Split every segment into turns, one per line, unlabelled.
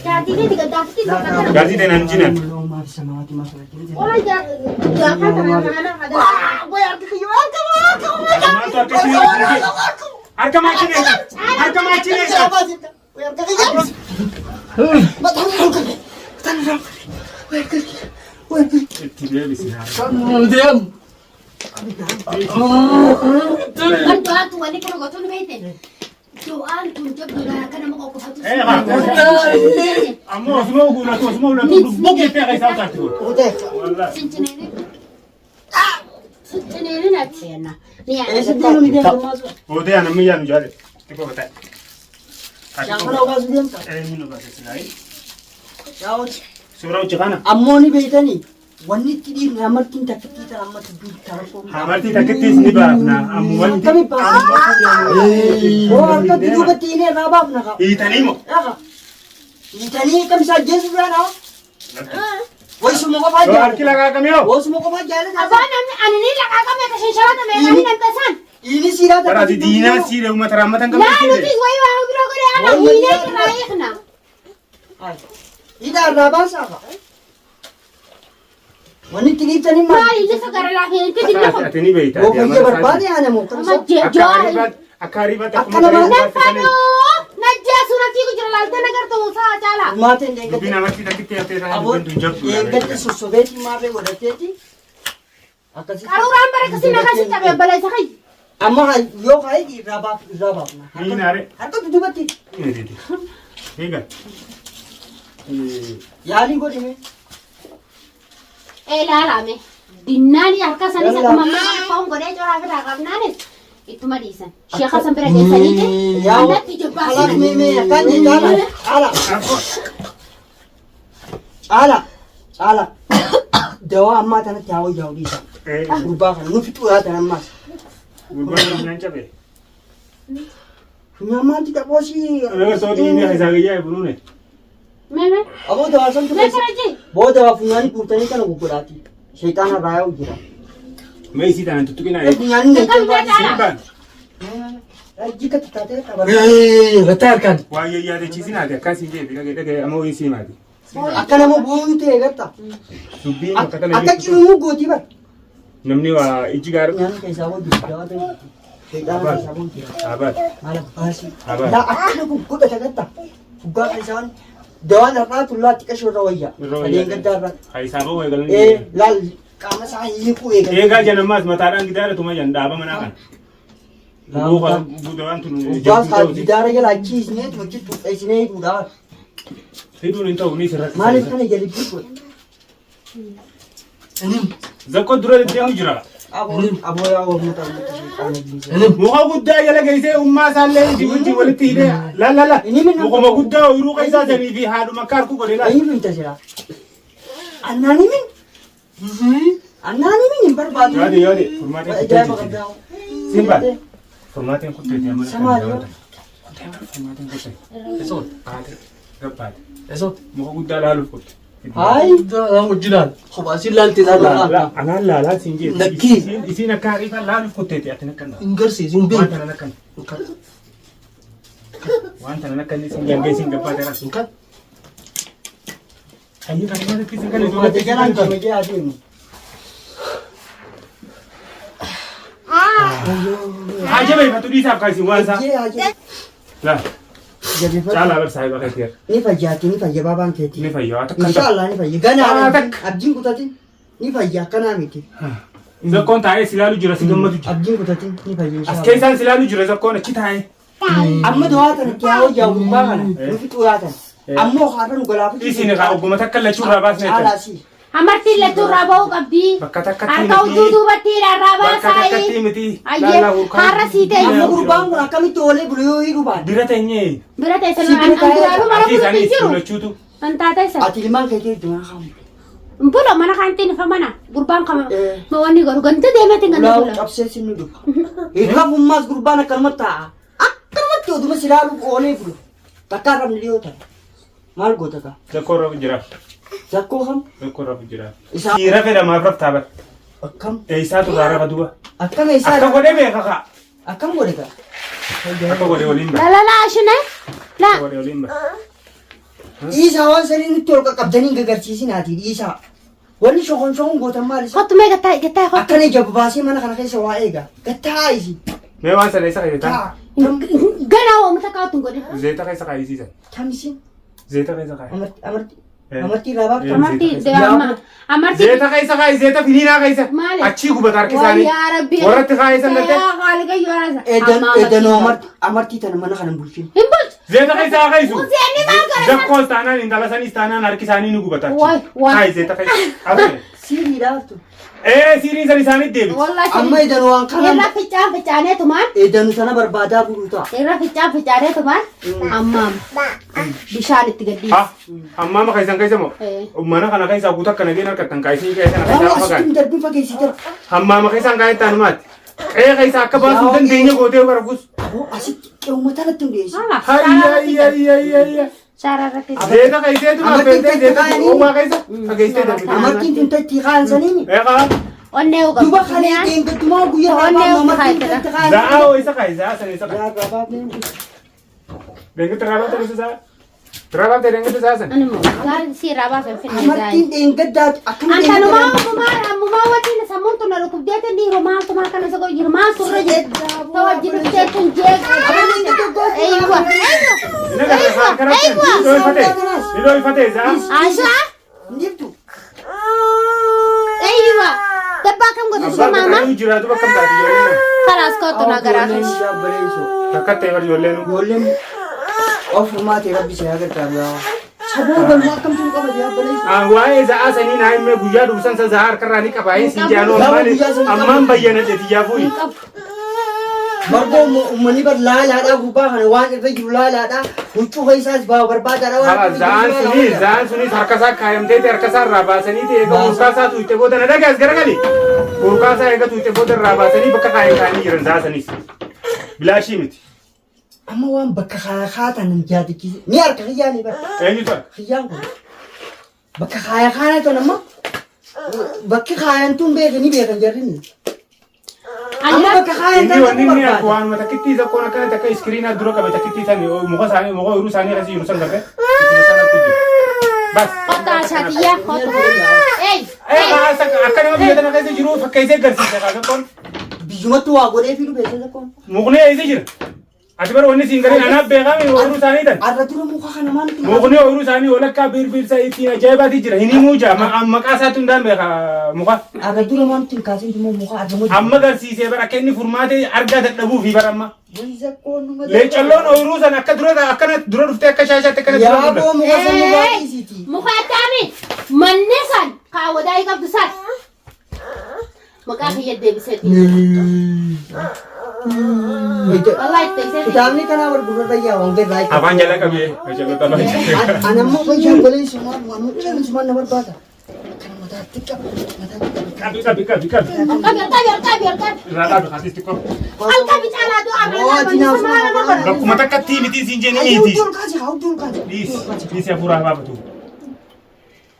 Jaartii keeti gaddaafti kana.
Jaartii ta'e naan jinan.
Ola jaartii kana kana kana.
Maaltu harka ishee harka maachii harka maachii Itti deebisi.
Deem.
Kan du'aan tun wanni kana gochuun beekte. Du'aan tun jabduudha akka nama qoqqofatu.
Eh, haa. Ammoo osuma uguulatu osuma ulatu lubbuu keettee akka isaa utaatti godhu. Wallahi.
Sincineeni. Sincineeni natti yenna. Ni yaada.
Boodee ana ammayyaa nu jaale. Xiqqoo bataa. Eenyu nu baase silaayi. Suuraa hojii kana.
Ammoo ni beektanii wanni itti dhiifne amartiin takkittii tan amma tudduu tarakoo.
Amartii takkittiis ni baafna. Ammumatti.
Akkami baafna? Oo harkatti duubatti hiinee irraa baafna kaa.
Hiitanii moo?
Dhaqa. Hiitanii kam isaa ajjeesuu yaala? Waysuma qofaa
Yoo harki
jaalata.
laqaaqame hoo?
Waysuma qofaa jaalata.
Afaan namni ani ni laqaaqame ka shinshara meeqanii nan tasan.
Inni siiraa
Bara ati diinaa siire uummata raammatan
Laa
qabdu
nuti wayi waa biroo godhe ana hiinee irraa hiikna.
Hidhaa irraa baasaa fa'a. Wanni itti dhiiftanii maali?
Maali lafa gara laafee itti lafa.
Ati ni beekta.
Yoo fayya barbaade ana moo
Amma jawaa.
Akka ariifatti
Akka
akkuma
nama-
Naffanoo najjeesu na fiigu jira laaltee nagartuu saa caalaa.
Maatiin
Dubbiin
deeggatte.
amartii takkitti haftee taa'ee
Aboon
dubbiin tun jabduudha.
deeggatte sossobeetii maarree godhateeti. Akkasitti.
Qaruuraan bara akkasii nagaa si cabee obboleessa kiyya.
Amma yoo ka'e irraa baaf irraa baafna.
Ni naare.
Harka dudubatti
Eegaa.
yaalii godhime.
Ee laalame. Dinnaani harka sanis akkuma ammaa foon godhee coraa ofirraa qabnaanis ittuma dhiisan. Sheekha san bira geessaniiti. Annatti
Kalaaf
jabbaasisan.
mee mee akkaan jee caala caala caala caala dawaa ammaa tanatti haa wayyaa'u dhiisa. Gurbaa kana nu fixuu yaatan ammaas.
Gurbaan funyaan cabe.
Funyaan maanti qaboosii.
Nama soodii inni isaa gayyaa bunuune.
Mee mee.
Aboo dawaa santu
Mee
keessa.
kana jee.
Booda waa funyaanii guurtanii kana guggodhaati. Shayxaana irraa yaa'u jira.
Mee isii tanaan tuttuqinaa.
Funyaanii
Kan biraa caala.
Simbaan.
Jika taatee qaba.
Gataa harkaan.
Waa yaadachiisinaati akkas hin jeefi dhagee dhagee ammoo isii maati.
Akka nama booyuu ta'e garta.
Dubbiin bakka tana
Akka
jirtu
cimuu gootii bara.
namni waa ijji gaara.
Funyaanii keessaa boodu dawaa ta'e. Shayxaana keessaa boodu jira.
Abaat.
Maal abbaasii.
Abaat.
Laa akkana guggodhata garta. Fuggaa keessaa dawaan har'aa tullaa xiqqashoo irra wayya.
Irra wayya.
Sadeen gaddaa irra.
Haayisaa ba'uu eegalan.
Ee laal qaama isaa hiikuu eegale.
Eegaa janammaas mataadhaan gidaara tuma jan dhaaba manaa kana. Guutuu waan tun
Guggaa gidaara jala achi isnee achi tuqqeessinee hidhuudhaa.
Hidhuun hin ta'u ni sirratti.
Maaliif kana jalibbii godhe?
Zakko dura deddeemu jira.
Aboo aboo yaa uummata uummata shayxaana jiinsa.
Muka guddaa jala geessee ummaa isaallee isii wajjin walitti hidhee la la la.
Inni minna-
Mukuma guddaa ooyiruu keessaa sanii fi haadhuma akka harku godhe laal.
Eenyu finta jira? Annaan himin? Annaan himin hin barbaadu.
Yaade yaade furmaateen kuttee
Ajaa'iba
jirti.
qabdaa.
Simba furmaateen kuttee jirti amma.
Samaa yoo.
Furmaateen kuttee.
Esoot.
Haate gabbaate.
Esoot.
Muka guddaa laaluuf kutte.
Hayi.
Hojii laal. Kophaa siin laaltee laala.
La anaan laalaa siin jeetti.
Lakkii.
Isiin akka hariifaa laaluuf kutteeti ati nakkan.
Hin garsiisu hin
Waan
beeku.
tana nakkan. Waan tana nakkan isiin gangee isiin gabbaate raas.
Hin kan.
Hayyuu kan nama isin kan
Furmaatee jalaan deema jee adeemu.
Haa jabeeffatu dhiisaaf kan isin waan isaa.
Jee ajee.
Laa
Jabeeffatu.
caalaa bar saahiba kan ta'e.
Ni fayyaati ni fayya baabaan keetii.
Ni fayya waa takka hin ta'u.
Inshaallah ni fayya. Ganaa
Waa takka.
abdiin kutatin ni fayya akkanaa miti.
Zakkoon taa'ee si ilaalu jira si gammadu jira.
Abdiin kutatin ni fayya
As
inshaallah.
keessaan si ilaalu jira zakkoon achi taa'ee.
Amma dawaa tana itti haa hojjaa gurbaa kana nu fixuu yaatan. Ammoo har'a nu galaafachuu.
Isin egaa ogguma takka lachuu irraa baasne
Caalaa
jechuudha.
si.
Amartiin lachuu irraa ba'uu qabdi.
Bakka takkatti
Harka
miti.
utuu duubatti irraa
Bakka
baasaayi.
takkatti miti.
Ayyee
Laalaa hurkaa.
har'a sii ta'e.
Amma gurbaan kun akkamitti oolee bulu yoo hidhuu baate.
Bira teenyee.
Bira ta'e
Si
sana
bira
an
taa'ee
duraanuu mana
Ati
bulutti
isaanii
hin jiru.
lachuutu.
Kan taate sana.
Ati ilmaan keetii itti mana kaamu.
Bula mana kaantiin ifa mana gurbaan kama
Eh.
ma wanni godhu ganda deemeetiin ganda
Ulaa
bula.
cabsee sinni dhufa. Hiikafummaas gurbaan akkanumatti taa'a. Akkanumatti oduma si ilaaluuf oolee bulu. Takka arrabni dhiyoo ta'e. Maal goota kaa?
Zakkoo irra jira.
Zakkoo kam?
Zakkoo irra jira.
Isaa-
Dhiira fedha maaf raftaa bar.
Akkam?
Eessaatu irraa rafa duba.
Akkam eessaa?
Akka godhee beeka kaa.
Akkam godhe kaa?
Akka godhee waliin
La
bara.
la la ashine. La.
Akka godhee waliin bara.
Dhiisaa waan sanii nutti ol qaqqabdanii hin gagarsiisinaati dhiisaa. Wanni shokon shokon gootan maal isa?
Kottu mee gattaa gattaa kottu.
Akkana ija babaasee mana kana keessa waa eega. Gattaa isi.
Mee waan sana isa kayyatan.
Taa.
Ganaa oomisha kaa'utu hin godhin.
Zeeta keessa kaayyisiisan.
Tamisiin.
Zeeta keessa kaayi.
Amartii amartii.
Eh.
Amartii irraa baafta.
Amartii
Zeeta
amartii.
Zeeta keessa kaayi zeeta finiinaa keessa.
Maali?
Achii gubata harki isaanii.
Yaa Rabbi.
Warratti kaayisan gartee.
Yaa haaliqa yoo raasa.
Edan edanoo amartii amartii tana mana kana hin bulchin.
Hin bulchu.
Zeeta keessa haa kaayisu.
Useenni maal godha?
Zakkoos taanaan intala saniis taanaan harki isaanii ni gubata. achi.
Waay, waay.
Kaayi zeeta keessa. Afre.
Siiriidha haftu.
Ee siiriin san isaanitti deebiti.
Wallahi.
Amma edanoo waan kana
Irra ficcaan ficcaaneetumaan.
edanu sana barbaadaa buluu ta'a.
Irra ficcaan ficcaaneetumaan. Ammaam. Bishaan itti gadhiisa.
Ha hammaama keessan keessa moo?
Eh.
Mana kana keessa guutuu akka nageen harkattan kaayisii keessa kana
Waan
keessa
asitti
fagaate.
hin darbin fageessite.
Hammaama keessaan kaayee taanumaati. Qe'ee keessa akka baasuu hin dandeenye gootee barakus.
Aboo asitti qe'uma tanatti hin dhiyeessi.
Hayya hayya hayya hayya.
Shaaraa irratti.
Zeeta keesseetu
Amartiin
affeeltee zeeta
kaayanii.
oowwaa keessa fageessitee darbite.
Amartiin tun tatti kaan saniini.
Eegaa
Onnee uga.
Duba kalee deengatumaa guyyaa
Onnee
irraa
uga
amartiin
kaayatedha.
tatti kaan.
za'aa hoo isa kaayi za'aa sana isa kaayi.
Yaa gabaabnee.
Deengatti raabaa ta'e isa Raabaa ta'e deengatti za'aa sana.
Ani immoo gaari si irraa baafee finne
Amartiin dheengaddaatu akkam
Antanumaa ammumaa ammumaa wajjin sammuun tun na dhukkubdeetiin dhiiroo maaltu maal kana isa godhu jiru maaltu irra jiru. Ta wajjin dhuftee tun jeeqee. Eeywa.
Inni gara haa karaa ni dhoofate. Ni dhoofate za'aa.
Ashaa.
Jirtu.
Eeywa. Dabbaa kam godhu
Abbaan
maama.
kakkayyuu jiraatu bakka hin taate ijoolleen.
Kalaas kootu na garaa.
Takka ta'e bar ijoolleen.
Ijoolleen ofumaati rabbi si haa gargaaru yaa. Saboo galmaa akkamtu nu qabate yaa baleessu.
Waa'ee za'aa sanii naa himee guyyaa duubsan san za'aa harkarraa ni qabaa hin siin jaanoo
Gaafa guyyaa sanii
ammaan ammaan bayyana jetiyyaa fuuyi.
Margoo uummanni bar laalaadhaa gubbaa kana waan irra jiru laalaadhaa huccuu keessaas baa barbaadaadhaa waan irra jiru
Za'aan sunis
laalaadhaa.
za'aan sunis harkasaa kaayamteeti harkasaa irraa baasaniiti eega urkaasaa tuutte booda na dhagaas garagali. Urkaasaa eega tuutte booda irraa baasanii bakka kaayan kaayanii jiran za'aa sanis. Bilaashii miti.
Amma waan bakka kaaya tan hin yaadachiise. Ni harka kiyyaan ni bara.
Eenyutu harka?
Kiyyaan kun bakka kaaya kaana tan amma bakki kaayan tun beekan ni beekan jarri ni. Amma bakka kaayan
Inni
tan
wanni inni
barbaada.
akka waanuma takkittii isa koon akkana takka iskiriinaa dura qabe takkittii san muka isaanii muka ooyiruu isaanii akkasii jiru san gartee. Ittuma san akka jiru. Bas.
Kottu ashaatiyyaa kottu. Eey.
Ee akka nama biyya tana keessa jiru fakkeessee agarsiisa kaasa koon.
Biyyumatti waa godhee fi dhufe isa kun.
Mukni eessa jira? Ati bara wanni siin gariin anaaf beekame ooyiruu isaanii tan.
Arra dura muka kana maaltu
Mukni ooyiruu isaanii walakkaa birbirsa ittiin ajaa'ibaati jira. Hin himuu jaa maqaa isaatti hundaan beeka muka.
Arra dura maaltu hin kaasin immoo muka arra mojii.
Amma garsiisee bara akka inni furmaate argaa dadhabuu fi bara amma.
Wayisa koon
Leecalloon ooyiruu sana akka dura akkana dura dhuftee akka shaashaatti akkana dura
Yaa
dhufe.
boo muka san muka dhiisiiti.
Muka addaami. Manni san kaawwadaa qabdu san. Maqaa kiyya deebiseeti. Wallahi itti deebiseeti.
Kitaabni kanaa bar gurra yaa waan gadi
Afaan jala qabee. Leecalloota afaan jala.
Ana immoo wayyaa goleen sumaan waan mucaan sumaan na barbaada. Kana mataatti qaba mataatti qaba.
Qabi qabi qabi qabi.
Ol qabi ol qabi ol qabi ol qabi.
Irraa dhaabi kaasisti xiqqoo.
Ol qabi caalaa du'a
Oo, dinaaf
Bakkuma takkatti miti siin jenni
Hayyuu
niiti.
ol kaasi hayyuu ol kaasi.
Dhiis dhiisi hafuuraa baafatu.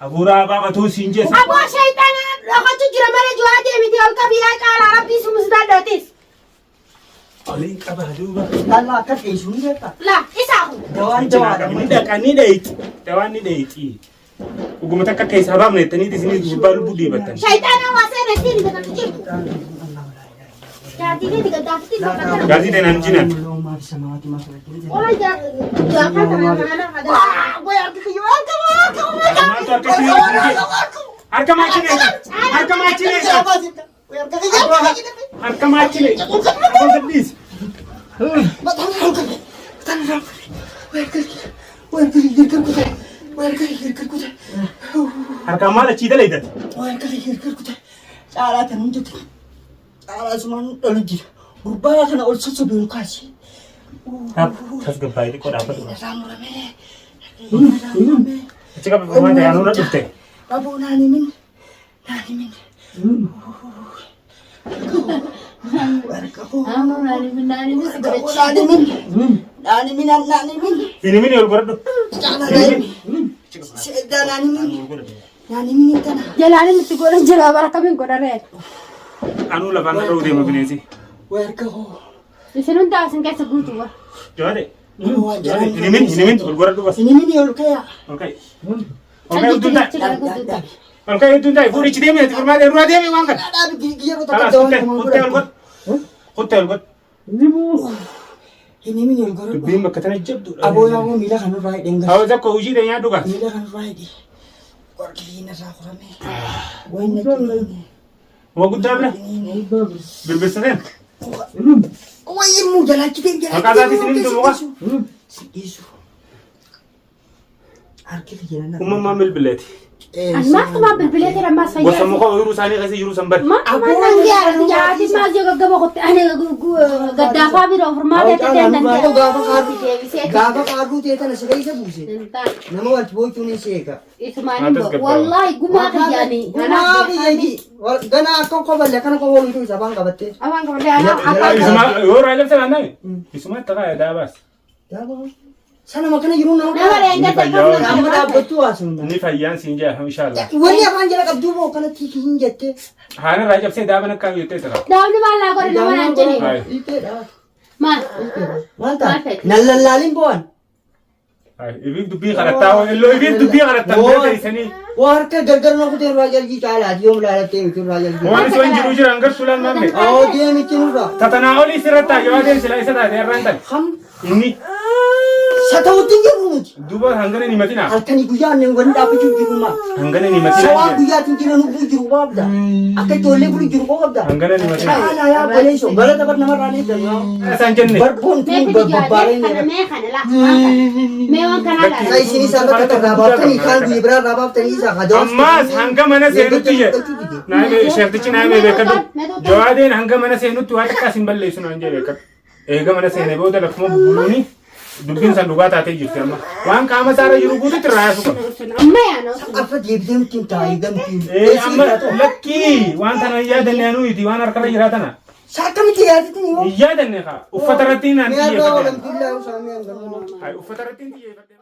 Hafuuraa baafatu siin jeessa.
Aboo shayxaana dhokachuu jira malee juwaa deemiti ol qabi yaa caalaa rabbii sumus dadhootis.
Oliin qabaa duuba.
Lallaa akka dheessu ni beektaa.
La isaa kun.
Dawaan dawaadha.
Ni dhaqa ni dhayti. Dawaan ni dhayti. Dhuguma takka keessaa baafne jettaniiti isinis gurbaa lubbuu dhiibattan.
Shayxaana waa seena ittiin gatamtu jirtu. Jaartii keeti gaddaafti kana.
Gaazii teenaan jinan.
Ola jaa kana kana
Maaltu harka isin harka maachine harka maachine harka maachine harka dhiis. Harkaan maal achii dalaydate?
Caalaa tan hundatu caalaa sumaan dhalu jira. Gurbaa kana ol sossobee ol kaasi.
Tasgabbaa'ee xiqqoo dhaabbatu.
Irraa muramee.
Achi qabe furmaata yaanuu na dhufte.
Aboo naan himin naan himin. Naan himin naan himin naan himin.
Inni ol godhadhu.
Caalaa naan himin. Seedaa naan himin. Naan himin tana.
Jalaan inni itti godhan jira bara kamiin godharee.
Anuu lafaan dha'uu deema bineensi.
Warka hoo.
Isin hundaa isin keessa guutuu bara.
Jawaade.
Waan jaraan.
Hin himin, hin himin, ol godhadhu bas.
Hin himin ol kayaa.
Ol ka'i. Ol ka'i hudduu hin taa'e.
Taa'e.
Ol ka'i hudduu hin taa'e. Fuudhichi deemi ati furmaata irraa deemi waan kana.
Dhaabi yeroo takka
Kalaas
dawaan
kuttee
nama
kuttee ol
godhadhu.
godhu. Kuttee ol godhu.
Hin himin ol godhadhu.
Dubbiin bakka tana jabduudha.
Aboo yaaboo miila kanarraa hidheen gas.
Awwa tokko hojii ta'e nyaadhu gaa.
Miila kanarraa hidhi. Qorqilliin irraa qorame. Wayna jiniine.
Waa guddaa bira. Birbirsateen.
Wayyi immoo jalaachitee
Maqaa isaatii isin himtu muka.
Si dhiisu. Harki kiyya nan
Uumamaan bilbileeti.
Ani maaltumaa bilbilee tira ammaas
Gosa
fayyaa.
muka ooyiruu isaanii keessa jiru san bari.
Maaltumaa nan gyaara jaati maal jee gaggaba kotte ani gaddaafaa bira ofirmaa ta'e ta'e nan
Gaafa kaaduu
deebisee.
gaafa kaaduu ta'e tana siree isa buuse. Nama wal boochuun hin seeka.
Isumaan wallaahi gumaa kiyyaanii.
Gumaa biyya gana akka kofalle kana kofaluutu isa afaan qabattee.
Afaan qabadee anaa akka.
Isuma yoo irraa jabsa naanna'e. Isuma itti kaaya daabaas.
Sanuma kana jiru nama.
Nama leenca
Amma dhaabbattuu haasofna.
Inni fayyaan siin jaa inshaallah.
Wanni afaan jala qabduu boo kanatti hin jettee.
Haana irraa cabsee daaban akka jettee ta'a.
Daabni maal naa godhe nama naan jedhe. Maal?
Maal ta'a? Nan lallaalin bo'an.
Ibiif dubbii kadhattaa illoo ibiif dubbii kadhattaa beeksisanii.
Waa harka gargar na kutee irraa jalgii caalaati yoom laalattee miti irraa jalgii.
Waan isoo hin jiru jiran gartuu laan maamme.
Awoo deemichi nurraa.
Tatanaa olii sirratti yoo adeemsi laa isa taate irraan ta'e.
Ham
Inni
sa ta'utti hin jirru nuti.
duuba hangana ni matina.
Halkanii guyyaa anneen wanni dhaabbachuu jiru maal?
Hangana ni matina.
Sawaa guyyaatiin jira lubbuu jiru koo qabda. Akka ijoollee bulu jiru koo qabda.
Hangana ni matina.
Caalaa yaa baleessoo galata bar namarraa ni eeggannu.
Isaan jenne.
Barboon
Mee
tun
fidi jaadee
babbaareen
kana mee kana laa waan kana mee waan kana
Isa
laa.
isin isa bakka takka raabaftanii kaan guyya biraa raabaftanii isa hadawas.
Ammaas hanga mana seenutti je. Naayimee sheektichi naayimee beekadhu. Jawaadeen hanga mana seenutti waa xiqqaa sin balleessu naan jee beekadhu. Eega mana seenee booda lakkuma bubuluuni dubbiin san dhugaa taatee jirti amma. Waan qaama isaarra jiru guututti irraa yaasuu qaba.
Amma yaana.
Arfa deebitee nutti hin taa'ee gamtiin.
Ee amma lakkii waan tana hin yaadanne anuuti waan harkarra jiraa tana.
Saakamitti yaadatin yoo.
Hin yaadanne kaa uffata irratti naan
Mi'a irraa
xiyyeeffadhe.
olamtullaa usaamee hangamuu.
Uffata irratti hin xiyyeeffadhe.